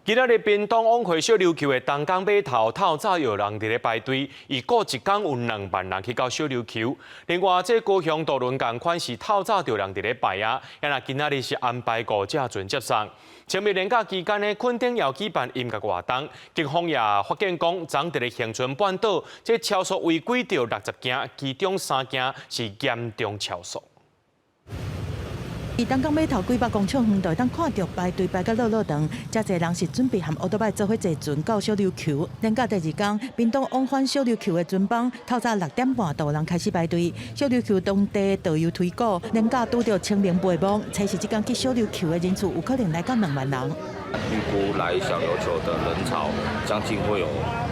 今仔日屏東往回小琉球的東港碼頭，透早有人佇咧排隊，預估一工有2萬人去到小琉球。另外，這高雄渡輪仝款是透早就有人佇咧排啊，啊若今仔日是安排五隻船接送。清明連假期間呢，墾丁也舉辦音樂活動，警方也發現講，昨佇咧恆春半島，這超速違規著60件，其中三件是嚴重超速。佇東港碼頭幾百公尺遠就會當看著排隊排甲落落長，遮濟人是準備和歐多擺做伙坐船到小琉球。連假第二工，屏東往返小琉球的船班，透早6點半就有人開始排隊。小琉球當地導遊推估，連假拄著清明陪墓，初四這工去小琉球的人數有可能來到2萬人。預估來小琉球的人潮將近會有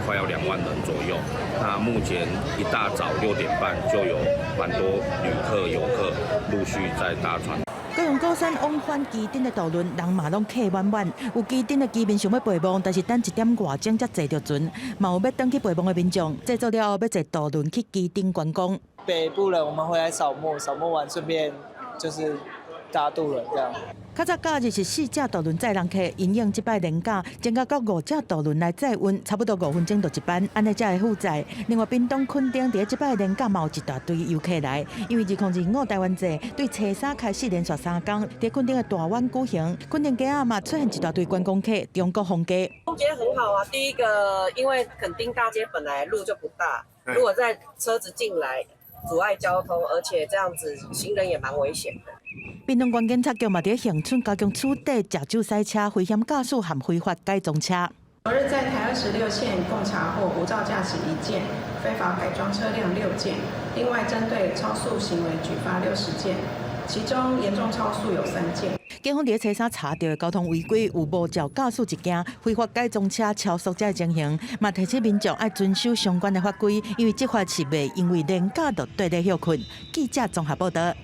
快要2萬人左右。那目前一大早6點半就有蠻多旅客遊客陸續在搭船。高雄鼓山往返旗津的渡輪，人嘛攏客滿滿。有旗津的居民想欲陪墓，但是等一點外鐘才坐著船。嘛有欲轉去陪墓的民眾，坐做了後欲坐渡輪去旗津觀光。北部人我們會來掃墓，掃墓完順便就是搭渡輪這樣。較早假日是四隻渡輪載人客，因應這擺連假增加到五隻渡輪來載運，差不多5分鐘就一班，按呢才會負載。另外，屏東墾丁佇這擺連假嘛有一大堆遊客來，因為2025台灣節對初三開始連續3工，佇墾丁的大灣舉行，墾丁街仔嘛出現一大堆觀光客，中國風街。覺得很好啊，第一個因為墾丁大街本來路就不大，如果在車子進來阻礙交通，而且這樣子行人也蠻危險的。屏東縣警察局嘛佇恆春加強取締食酒駛車、危險駕駛和非法改裝車。昨日在台26線共查獲無照駕駛一件，非法改裝車輛六件，另外針對超速行為舉發60件，其中嚴重超速有三件。警方佇初三查著的交通違規有無照駕駛一件，非法改裝車超速這情形，嘛提醒民眾愛遵守相關的法規，因為執法是袂因為連假就綴咧歇睏。記者綜合報道。